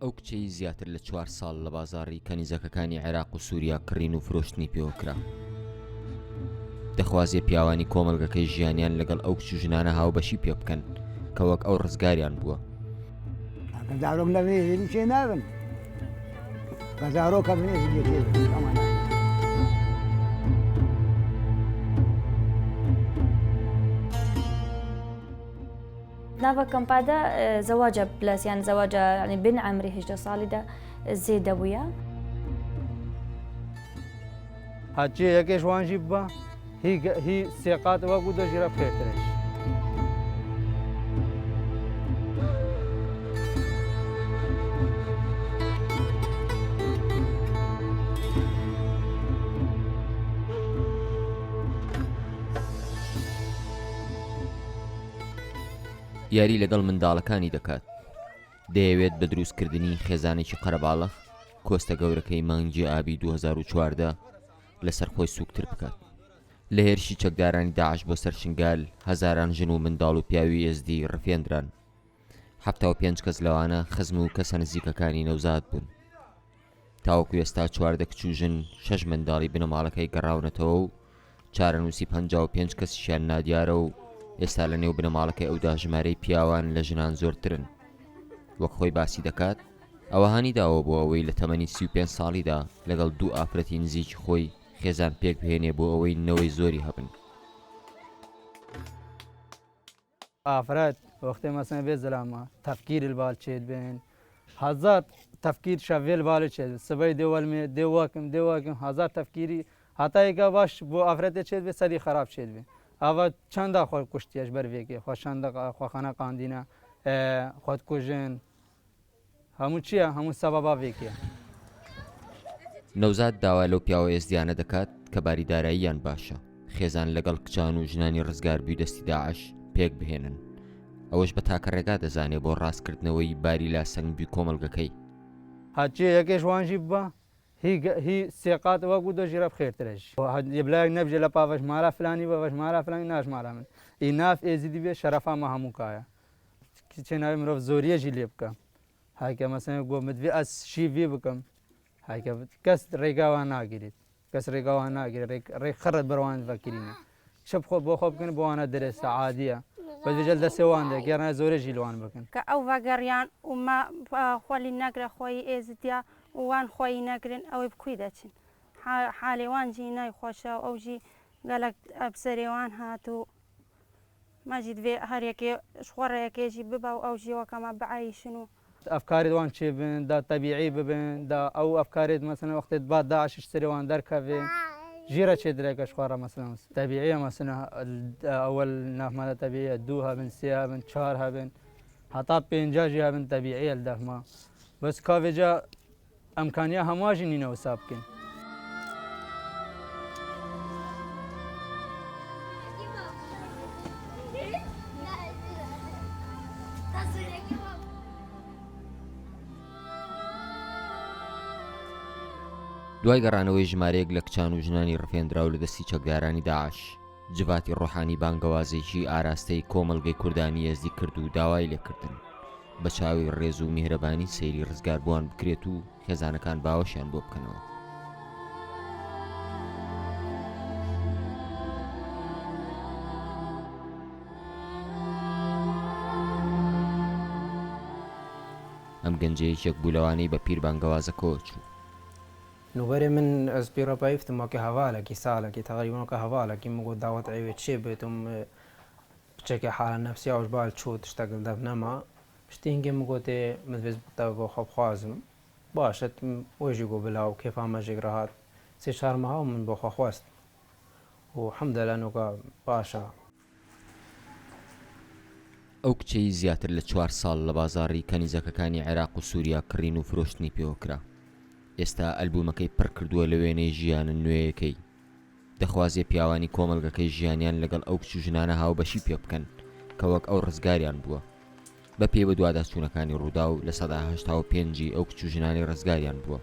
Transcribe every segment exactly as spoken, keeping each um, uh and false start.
ئەو کچەی زیاتر لە چوار ساڵ لە بازاڕی کەنیزەکەکانی عێراق و سووریا کڕین و فرۆشتنی پێوە کرا. دەخوازێ پیاوانی کۆمەڵگەکەی ژیانیان لەگەڵ ئەو کچ و ژنانە هاوبەشی پێ بکەن کە وەک ئەو ڕزگاریان بووە. کە زارۆک نەبێ، هێزی چێ نابن. کە زارۆکە بنێ، هێزی چێ بن. ئەمانە. Nava kampa de, e, zewaca bilas, yani zewaca, yani bin emrî hejdeh salî de, e, zêde bûye. Hatiye yekê ji wan jî biba, hî ge-, hî sê qat wek û do jî re bi xêrtir e. یاری لەگەڵ منداڵەکانی دەکات. دەیەوێت بە دروستکردنی خێزانێکی قەرەباڵغ، کۆستە گەورەکەی مانگی ئابی دوو هەزار و چواردە لەسەر خۆی سووکتر بکات. لە هێرشی چەکدارانی داعش بۆ سەر شنگال، هەزاران ژن و منداڵ و پیاوی ئێزدی ڕفێندران. حەفتا و پێنج کەس لەوانە خزم و کەسە نزیکەکانی نەوزاد بوون. تاوەکو ئێستا چواردە کچ و ژن، شەش منداڵی بنەماڵەکەی گەڕاونەتەوە و چارەنووسی پەنجا و پێنج کەسیشیان نادیارە و ئێستا لە نێو بنەماڵەکەی ئەودا ژمارەی پیاوان لە ژنان زۆرترن. وەک خۆی باسی دەکات، ئەوە هانی داوە بۆ ئەوەی لە تەمەنی سی و پێنج ساڵیدا لەگەڵ دوو ئافرەتی نزیکی خۆی خێزان پێک بهێنێ بۆ ئەوەی نەوەی زۆری هەبن. Afret, wextê mesela vê zilama, tefkîr li bal çêdibin. Hezar tefkîr şevê li balê çêdibin. Sibey dê welmê, dê wakim, dê wakim, hezar tefkîrî. Heta yeka baş bo afretê çêdibe, sedî xerab çêdibe. Ava çenda xwe kuştiye ji ber vêkê. Xwe çenda, xwe xana qandîne, e, xwe dikujin. Hemû çi ye? Hemû sebeba vêkê ye. نەوزاد داوا لەو پیاوە ئێزدیانە دەکات کە باری داراییان باشە، خێزان لەگەڵ کچان و ژنانی ڕزگاربووی دەستی داعش پێک بهێنن. ئەوەش بە تاکە ڕێگا دەزانێ بۆ ڕاستکردنەوەی باری لاسەنگبووی کۆمەڵگەکەی. Hatiye yekê ji wan jî biba, hî ge-, hî sê qat wek û do jî re bi xêrtir e jî. Yê bilayek nebijê lepa ve ji mala filanî be, ve ji mala filanî, na ji mala min. Î nav êzidî bê, şerefa me hemû kaya. Çê navê mirov zoriyê jî lê bike. Heke mesela got, min divê ez şîvî bikim. Heke kes rêga wan nagirît. Kes rêga wan nagirît. Rêk, rêk xirret ber wan vekirîne. Çi bi xwe, bo xwe bikin, bo wana dirêse, adî ye. Bi vêce li destê wan de, gerine zorê jî li wan bikin. Ke ew vegeriyan û me, e, xwelî negre xweyî êzidiya û wan xweyî negirin, ew ê bi kû deçin? Ha-, halê wan jî nayxweş e, ew jî gelek, e, bi serê wan hat û Me jî divê her yekê ji xwe re yekê jî bibe û ew jî weke me bieyîşin û. Ev karê wan çêbin, da tebîî bibin, da ew ev karê mesela wextê diba DAIŞ ji serê wan derkeve, jî re çêdireke ji xwe re mesela. Tebîî ye mesela, ewel nav me de tebîî ye, du hebin, sê hebin, çar hebin, heta pênca jî hebin tebîî ye li def me. Bes ka vêca Emkaniya hema jî nîne wisa bikin. دوای گەڕانەوەی ژمارەیەک لە کچان و ژنانی ڕفێندراو لە دەستی چەکدارانی داعش، جڤاتی ڕۆحانی بانگەوازێکی ئاراستەی کۆمەڵگەی کوردانی ئێزدی کرد و داوای لێکردن بە چاوی ڕێز و میهرەبانی سەیری ڕزگاربووان بکرێت و خێزانەکان باوەشیان بۆ بکەنەوە. ئەم گەنجە یەکێک بوو لەوانەی بە پیر بانگەوازەکەوە چوو. Nûberê min ez pê re peyivtim weke hevalekî, salekî, teqrîben weke hevalekî, min got, dawet eyvê çê bêtim, piçekê hala nefsiya û ji bal çû, tiştek li dev nema. Piştî hingê min gotê, min divê te bo xwe bixwazim. Baş e, wê jî got bila û kêfa me jêk rehat. Sê çar meha û min bo xwe xwest. û hemdela noka baş e. ئەو کچەی زیاتر لە چوار ساڵ لە بازاڕی کەنیزەکەکانی عێراق و سووریا کڕین و فرۆشتنی پێوە کرا. ئێستا ئەلبومەکەی پڕ کردووە لە وێنەی ژیانە نوێیەکەی. دەخوازێ پیاوانی کۆمەڵگەکەی ژیانیان لەگەڵ ئەو کچ و ژنانە هاوبەشی پێ بکەن کە وەک ئەو ڕزگاریان بووە. بە پێی بە دوواداچوونەکانی ڕووداو، لە سەدا هەشتا و پێنجی ئەو کچ و ژنانی ڕزگاریان بووە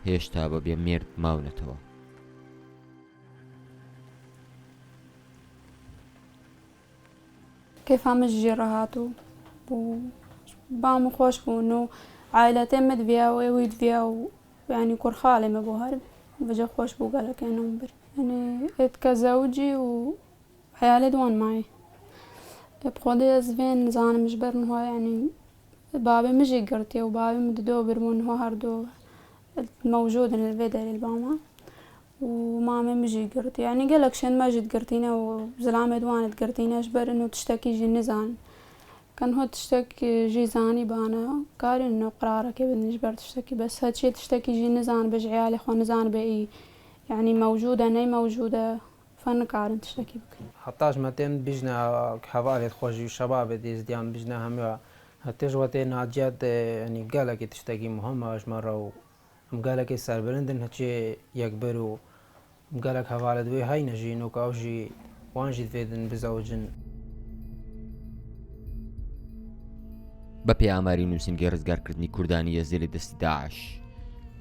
هێشتا بە بێ مێرد ماونەتەوە. Kêfa min jî rehat û, û ba min xweş bûn û Aîletê me diviya û ewî diviya û, yanî, kurxalê me bû her. Vêca xweş bû gelek, yanî, min bir. Yanî, êt ke zewicî û heyalê di wan mayê. Ê, bi Xwedê ez vê nizanim ji ber niha, yanî, babê min jî girtiye û babê min dido bir bûn, niha her du mewcûd in li vê derê li ba me. Û mamê min jî girtî. Yanî gelek şên me jî digirtîne û zilamê di wan digirtîne, ji ber ino tiştekî jî nizanin. Ke niho tiştek jî zanî bana, karîn ino qirarekê bidin ji ber tiştekî. Bes heçî tiştekî jî nizanibe, ji eyalê xwe nizanibe î, yanî mewcûd e, ney mewcûd e, fe nikarin tiştekî bikin. Heta ji me tên bîjne hevalêt xwe jî û şebabêt êzdiyan bîjne hemiya. Hetê ji we tê Naciya de, yanî gelekî tiştekî muhim e ji me re û Em gelekî serbilind in, hiçê yekbir û em gelek hevalêt wê heyne jî, noka ew jî, wan jî divê din bizewicin. بە پێی ئاماری نووسینگەی ڕزگارکردنی کوردانی یەزدی لە دەستی داعش،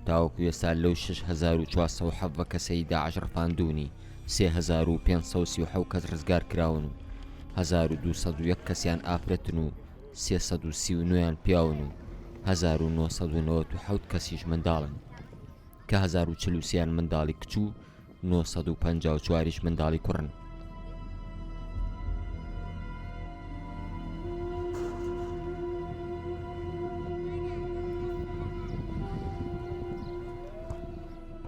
تاوەکو ئێستا لەو شەش هەزار و چوار سەد و حەڤدە کەسەی داعش ڕفاندوونی، سێ هەزار و پێنج سەد و سی و حەوت کەس ڕزگار کراون و هەزار و دوو سەد و یەک کەسیان ئافرەتن و سێ سەد و سی و نۆیان پیاون و هەزار و نۆ سەد و نەوەد و حەوت کەسیش منداڵن، کە هەزار و چل و سێیان منداڵی کچ و نۆ سەد و پەنجا و چواریش منداڵی کوڕن.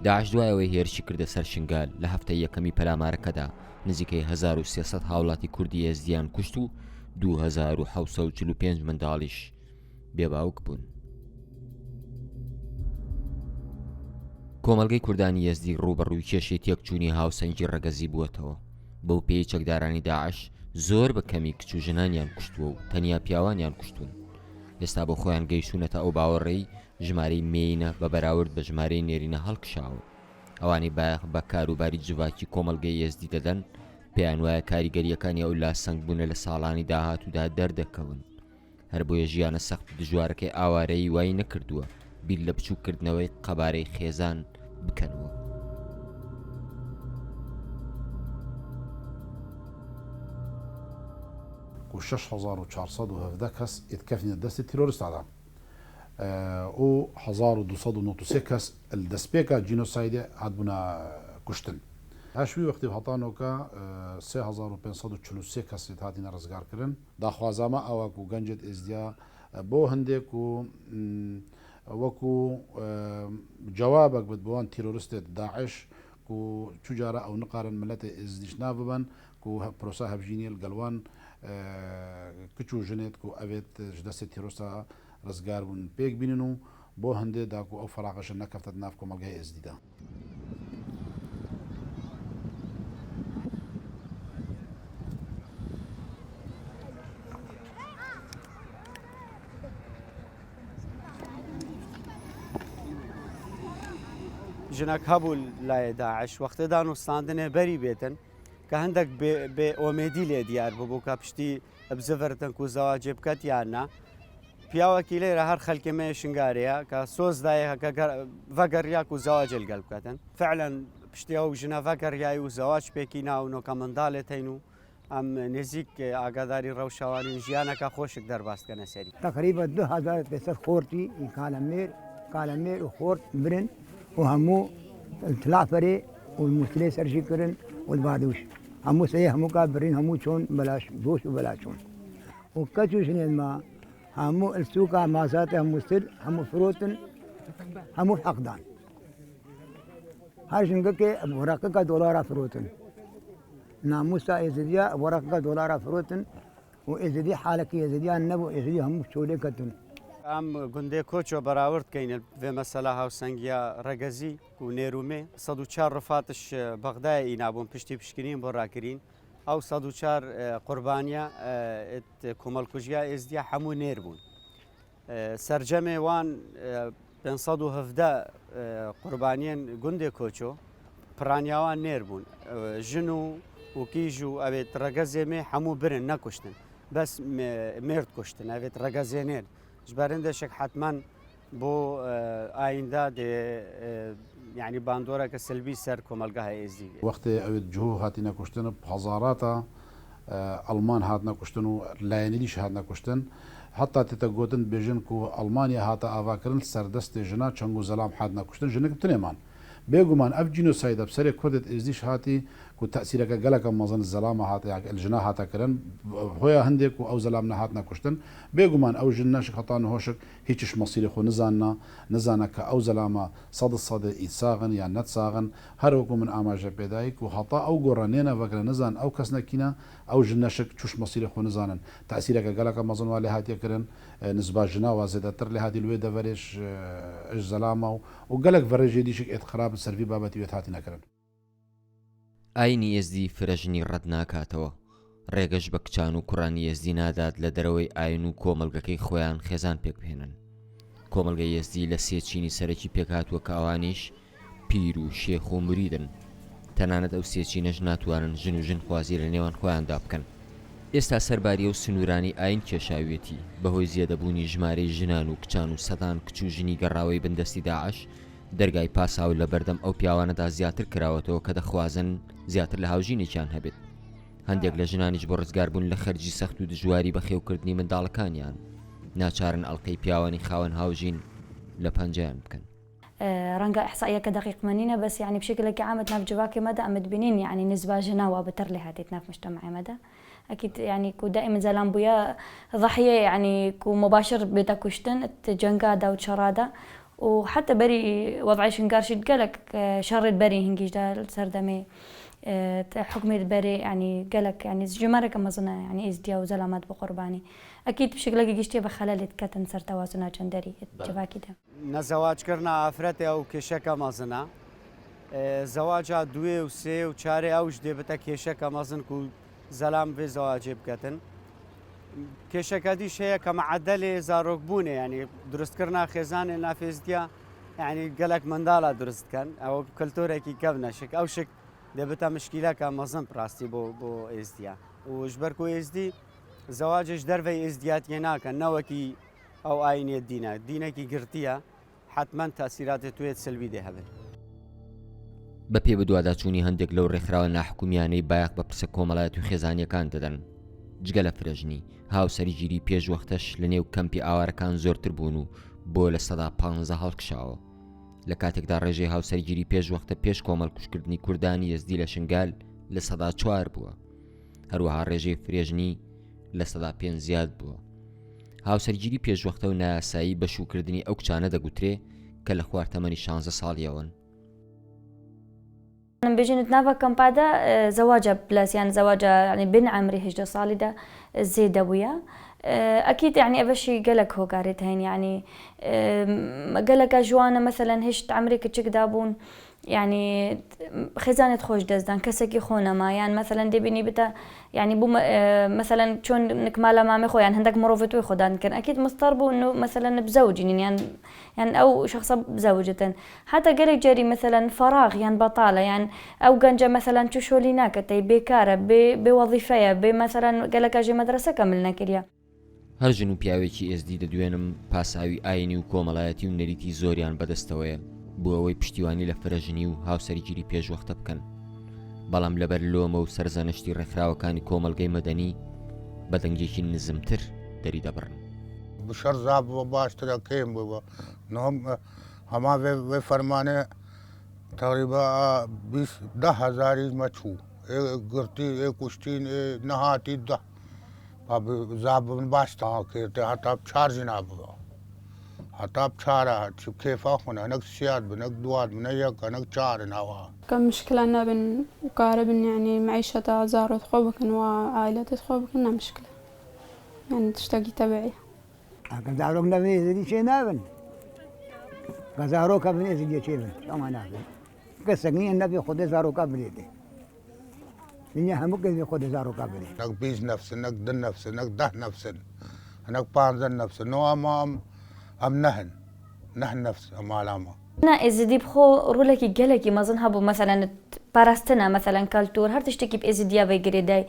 داعش دوای ئەوەی هێرشی کردە سەر شنگال، لە هەفتەی یەکەمی پەلامارەکەدا نزیکەی هەزار و سێ سەد هاوڵاتی کوردی ئێزدیان کوشت و دوو هەزار و حەوت سەد و چل و پێنج منداڵیش بێباوک بوون. کۆمەڵگەی کوردانی یەزدی ڕووبەڕووی کێشەی تێکچوونی هاوسەنگی ڕەگەزی بووەتەوە. بەو پێی چەکدارانی داعش زۆر بە کەمی کچ و ژنانیان کوشتووە و تەنیا پیاوانیان کوشتوون. ئێستا بۆ خۆیان گەیشتوونەتە ئەو باوەڕەی ژمارەی مێینە بە بەراورد بە ژمارەی نێرینە هەڵکشاوە. ئەوانەی بایەخ بە کاروباری جڤاکی کۆمەڵگەی ئێزدی دەدەن، پێیان وایە کاریگەرییەکانی ئەو لاسەنگبوونە لە ساڵانی داهاتوودا دەردەکەون. هەر بۆیە ژیانە سەخت و دژوارەکەی ئاوارەیی وای نەکردووە بیر لە بچووککردنەوەی قەبارەی خێزان بکەنەوە. Ku şeş hezar û çar sed û hevdeh kes êdkefnîne destê terorîsta de. E, û hezar û du sed û nod û sê kes li destpêka cînosaydê hatbûne kuştin. Her ji wî wextî heta noka, e, sê hezar û pênc sed û çil û sê kes êd hatîne rizgarkirin. Daxwaza me ew e ku gencêd êzdiya, e, bo hindê ku, mm, wekû, e, cewabek bid bi wan terorîstêd DAIŞ ku çu cara ew nikarin miletê êzdî ji nav bibin, ku he-, prosa hevjîniyê li gel wan, e, kiç û jinêd ku evêd ji destê terorîsta rizgar bûn pêk bînin û bo hindê da ku ew feraxişin nekefte di nav komelgehê êzdî de. Jinek hebû layê DAIŞ, wextê danûstandinê berî bêtin, ke hindek bê, bê omêdî lê diyar bûbû, ke piştî bizivirtin ku zewacê biket yan na. Piyawekî lêre her xelkê me yê Şingalê ye, ke soz dayê heke ger-, vegeriya ku zewacê li gel biketin. Fi'len piştî ew jine vegeriyayî û zewac pêkî na û noka mindalê teyn û Em nêzîk, e, agadarî rewşa wan û jiyaneke xweşik derbas dikene serî. Teqrîben du hezar pênc sed xortî, kale mêr, kale mêr û xort mirin û hemû li Tilaferê û li Mûsilê ser jî kirin û li Badûş. Hemû seyê hemû ka birîn, hemû çûn belaş, doş û belaş çûn. Û keç û jinên me hemû li sûka Mazatê hemû sir, hemû firotin, hemû heq dan. Her jingekê bi weraqeka dolara firotin. Namûsa Êzidiya bi weraqeka dolara firotin û Êzidî halekî Êzidiyan nebû, Êzidî hemû çolê ketin. Em gundê Koço berawird keyn vê mesela hawsengiya Regezî ku nêr û mê sed û çar rifatiş Bexdayê îna bûn piştî pişkinîn bo rakirîn. Ew sed û çar, e, qurbaniya, e, it komelkujiya Êzidiya hemû nêr bûn. E, sercemê wan, e, pênc sed û hevdeh, e, qurbaniyên gundê Koço, piraniya wan nêr bûn. E, jin û, û kîj û evêt regezê me hemû birin, nekuştin. Bes me-, mêrd kuştin, evêt regezê nêr. Ji ber hindê şik hetmen bo, e, ayînda dê, e, yanî bandoreke silbî ser komelgeha Êzdî bê. Wextê ew ê cihû hatîne kuştin, bi hezarata, e, Alman hatine kuştin û layînî dî jî hatine kuştin. Heta tête gotin, dibêjin ku Almanya hate avakirin, li ser destê jina çend ku zelam hatine kuştin, jinik bi tinê man. Bêguman ev cînosayda bi serê Kurdê Êzdî jî hatî ku tesîreke geleke mezin li zelama hate, ya li jina hate kirin. Hoya hindê ku ew zelam nehatine kuştin. Bêguman ew jin neşik heta niho şik hîç ji mesîrê xwe nizanina, nizane ke ew zelama sed û sedê î sax in yan ne sax in. Her wekû min amaje pê dayî ku heta ew gor re nêne vekirin, nizan ew kes ne kî ne, ew jin neşik çû ji mesîrê xwe nizanin. Tesîreke geleke mezin wa lê hatiye kirin, e, nisba jina wa zêdetir lê hatî li wê deverê ji, e, ji zelama û, û gelek verêjê dî şik êt xirab li ser vî babetî wêt hatine kirin. ئاینی ئێزدی فرەژنی ڕەت ناکاتەوە. ڕێگەش بە کچان و کوڕانی ئێزدی نادات لە دەرەوەی ئاین و کۆمەڵگەکەی خۆیان خێزان پێک بهێنن. کۆمەڵگەی ئێزدی لە سێ چینی سەرەکی پێک هاتووە کە ئەوانیش پیر و شێخ و مریدن. تەنانەت ئەو سێ چینەش ناتوانن ژن و ژن خوازی لە نێوان خۆیاندا بکەن. ئێستا سەرباری ئەو سنوورانەی ئاین کێشاویەتی، بەهۆی زیادەبوونی ژمارەی ژنان و کچان و سەدان کچ و ژنی گەڕاوەی بندەستی داعش، دەرگای پاساو لە بەردەم ئەو پیاوانەدا زیاتر کراوەتەوە کە دەخوازن زیاتر لە هاوژینێکیان هەبێت. هەندێک لە ژنانیش بۆ ڕزگاربوون لە خەرجی سەخت و دژواری بەخێوکردنی منداڵەکانیان، ناچارن ئەڵقەی پیاوانی خاوەن هاوژین لە پەنجەیان بکەن. ڕەنگە ئیحسائیەکە دەقیق مە نینە، بەس یعنی بشکلێکی عامت ناف جوواکێ مەدە ئەمە دبینین، یعنی نسبە ژنا وا بتر لێ هاتیت ناف مجتمعێ مەدە. ئەکید یعنی کو دائما زەلام بووە ضحیە، یعنی کو مباشر بێتە کوشتن، جەنگادا و شەڕادا. و حتی بەری وەضعی شنگار شید گەلک شەڕێت بەری هنگیشدا سەردەمێ حکومێت بەرێ، یعنی گەلک یعنی ژمارەکە مەزنە، یعنی ئێزدیا و زەلامات بە قوربانی. ئەکید بشکلێکی گشتیە بە خەلەلێت کەتن سەر تەوازنا جەندەری جڤاکی دە. نەزەواجکردنا ئافرەتێ ئەو کێشەکە مەزنە. زەواجا دوێ و سێ و چارێ ئەوش دێ بتە کێشەکە مەزن کو زەلام vê zewacê biketin. Kêşeke dî şeye ke meedelê zarokbûnê, yanî durustkirina xêzanê nafêzdiya, yanî gelek mendala durust dikin. Ew kulturekî kevn e şik. Ew şik dê bite mişkîleke mezin bi rastî bo, bo êzdiya. Û ji ber ku êzdî zewacê ji derveyî êzdiyatiyê nakin, ne wekî ew ayînê dîn e. Dînekî girtî ye. Hetmen tesîratê tu yê silbî dê hebe. بە پێ بەدواداچوونی هەندێک لەو ڕێکخراوە ناحکومیانەی بایەخ بە پرسە کۆمەڵایەتی و خێزانیەکان دەدەن، جگە لە فرەژنی، هاوسەرگیری پێشوەختەش لە نێو کەمپی ئاوارەکان زۆرتر بوون و بۆ لە سەدا پانزە هەڵکشاوە. لە کاتێکدا ڕێژەی هاوسەرگیری پێشوەختە پێش کۆمەڵکوژکردنی کوردانی یەزدی لە شنگال لە سەدا چوار بووە. هەروەها ڕێژەی فرێژنی لە سەدا پێنج زیاد بووە. هاوسەرگیری پێشوەختە و نایاسایی بە شووکردنی ئەو کچانە دەگوترێ کە لە خوار تەمەنی شانزە ساڵیەوەن. Em bêjin di nava kampa de zewaca bilas yan zewaca yani bin emrê hejdeh salî de zêde bûye. Ekîd yani ev jî gelek hokarê heyne yani geleka ji wan e meselen hişt emrê kiçik dabûn. Yanî xêzanê xwe ji dest dan, kesekî xwe nema, yan meselen dê bînî bite, yanî bû me- e, meselen çûn nik mala mamê xwe, yan hindek mirovê wê xwe dan kirin. Ekîd mistar bû, nu meselen bi zewcînin, yan, yan ew şexsa bi zewcitin. Heta gelek carî meselen ferax, yan betal e, yan ew gence meselen çi şolî nake, tey bêkar e, bê, bê wezîfe ye, bê meselen geleka jê medrese kemil nekiriye. هەر ژن و پیاوێکی ئێزدی دەدوێنم پاساوی ئاینی و کۆمەڵایەتی و نەریتی زۆریان بەدەستەوەیە بۆ ئەوەی پشتیوانی لە فرەژنی و هاوسەرگیری پێشوەختە بکەن، بەڵام لەبەر لۆمە و سەرزەنشتی ڕێکخراوەکانی کۆمەڵگەی مەدەنی بە دەنگێکی نزمتر دەری دەبڕن. بشەر زاف باشترە کەیم ببە نهۆم هەما vê vê fermanê تقریبا بیست ده هەزاریش مەچوو. Ê girtî, ê kuştîn, ê nehatî deh. Ba bi, za bi min baş taha kê, tê heta bi çar jî nabiba. Heta bi çar e, çi kêfa xwe ne, nek siyad bi, nek duwad bi, ne yek e, nek çar in awa. Ke mişkile nebin û karibin, yanî meîşeta zarot xwe bikin û aîletêt xwe bikin, ne mişkile. Yanî tiştekî tebiî ye. Heke zarok nebin êzidî çê nabin. Ke zarok hebin êzidiyê çê bin. Ama nabin. Kesek niye nebê Xwedê zaroka birêde. Dinya hemû kesê Xwedê zaroka birê. Nek bîst nefs in, nek du nefs in, nek deh nefs in. Nek panzdeh nefs in. No ama em, em neh in. Neh nefs em alama. Na êzidî bi xwe rolekî gelekî mezin hebû. Meselen parastina, meselen kultur, her tiştekî bi êzidiya vê girêdayî.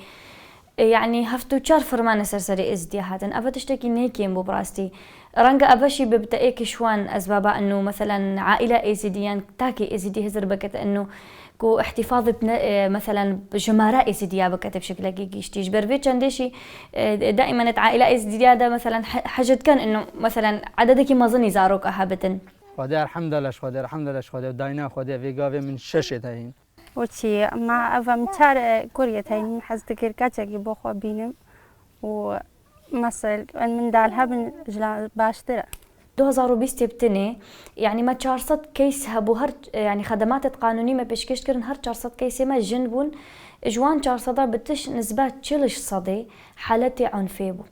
Yanî heft û çar firmane ser serê êzidiya hatin. Eve tiştekî nêkêm bû bi rastî. Renge eve jî bibite êk ji wan ezbaba ino, meselen aîla êzidî yan takê êzidî hizir bikete ino. Ku îhtîfazê bi ne-, e, meselen bi jimara Êzîdiya bikete bi şekilekî giştî. Ji ber vê çendê jî, e, daimen di aîla Êzîdiya de meselen he-, hej dikin ino meselen ededekî mezinî zaroka hebitin. Xwedê elhemdulillah, ji Xwedê elhemdulillah, ji Xwedê dayna Xwedê vê gavê min şeşê te hîn. Wekî ma ev em çar, e, kuriyê te hîn, min hez dikir keçekî bo xwe bînim û mesel min dal hebin ji la baştir e. Du hezar û bîst tê bi tinê, yanî me çar sed case hebû, her, yanî xedematê qanûnî me pêşkêş kirin, her çar sed caseê me jin bûn. Ji wan çar seda bi tiş nizba çil ji sedê haletê unfê bû.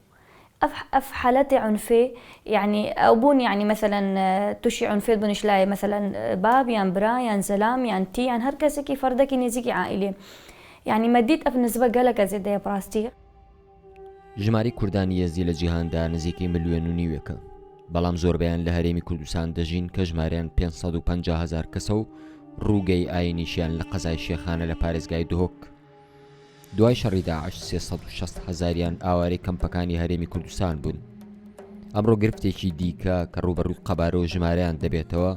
Ev, ev haletê unfê, yanî ew bûn, yanî meselen, e, tûşî unfê dibûn ji layê meselen, e, bab yan bira yan zelam yan tî yan her kesekî ferdekî nêzîkî aîlê. Yanî me dît ev nizbe geleke zêde ye bi rastî. ژمارەی کوردانی ئێزدی لە جیهاندا نزیکەی ملیۆن و نیوێکە، بەڵام زۆربەیان لە هەرێمی کوردستان دەژین کە ژمارەیان پێنج سەد و پەنجا هەزار کەسە و ڕووگەی ئاینیشیان لە قەزای شێخانە لە پارێزگای دهۆک. دوای شەڕی داعش سێ سەد و شەست هەزاریان ئاوارەی کەمپەکانی هەرێمی کوردستان بوون. ئەمڕۆ گرفتێکی دیکە کە ڕوبەڕووی قەبارە و ژمارەیان دەبێتەوە،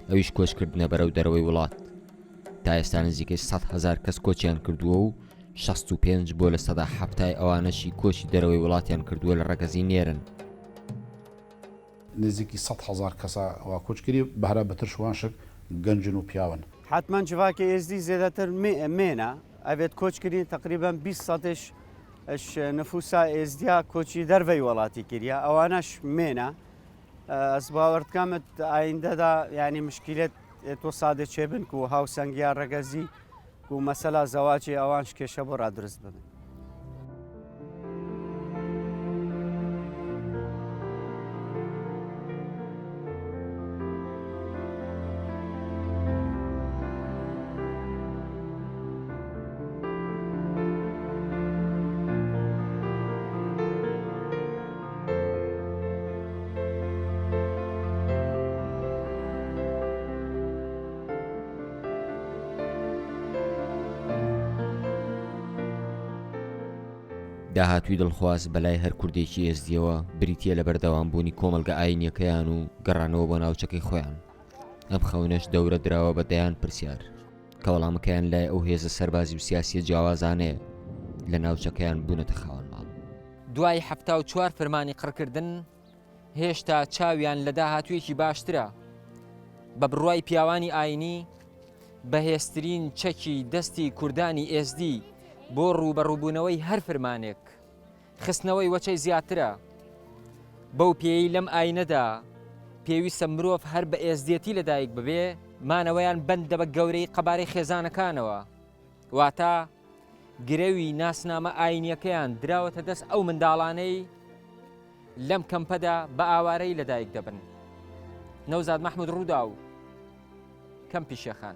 ئەویش کۆچکردنە بەرەو دەرەوەی وڵات. تا ئێستا نزیکەی سەد هەزار کەس کۆچیان کردووە و شەست و پێنج بۆ لە سەدا حەفتای ئەوانەشی کۆچی دەرەوەی وڵاتیان کردووە لە ڕەگەزی نێرن. نزیکی سەد هەزار کەسە وا کۆچ کردی، بەهرە بەتر شوان شک گەنجن و پیاون. حتمەن civakê êzdî zêdetir mê-, mêne. Evêt koç kirîn teqrîben bîst sedê ji nifûsa êzdiya koçî derveyî welatî kiriye. Ewaneş mêne. Ez bawer dikim di ayînde de, yanî mişkîlet ê to sadê çêbin ku hawsengiya regezî ku mesela zewacê ewan ji kêşe bo re dirust bibin. داهاتووی دڵخواز بەلای هەر کوردێکی ئێزدیەوە بریتییە لە بەردەوامبوونی کۆمەڵگە ئاینییەکەیان و گەڕانەوە بۆ ناوچەکەی خۆیان. ئەم خەونەش دەورە دراوە بە دەیان پرسیار، کە وەڵامەکەیان لای ئەو هێزە سەربازی و سیاسییە جیاوازانەیە لە ناوچەکەیان بوونەتە خاوەن ماڵ. دوای حەفتا و چوار فرمانی قڕکردن، هێشتا چاویان لە داهاتوویەکی باشترە. بە بڕوای پیاوانی ئاینی، بەهێزترین چەکی دەستی کوردانی ئێزدی بۆ ڕووبەڕووبوونەوەی هەر فرمانێک، خستنەوەی وەچەی زیاترە. بەو پێیەی لەم ئاینەدا پێویستە مرۆڤ هەر بە ئێزدیەتی لەدایک ببێ، مانەوەیان بەندە بە گەورەی قەبارەی خێزانەکانەوە. واتە گرەوی ناسنامە ئاینییەکەیان دراوەتە دەست ئەو منداڵانەی لەم کەمپەدا بە ئاوارەی لەدایک دەبن. نەوزاد مەحموود، ڕووداو، کەمپی شێخان.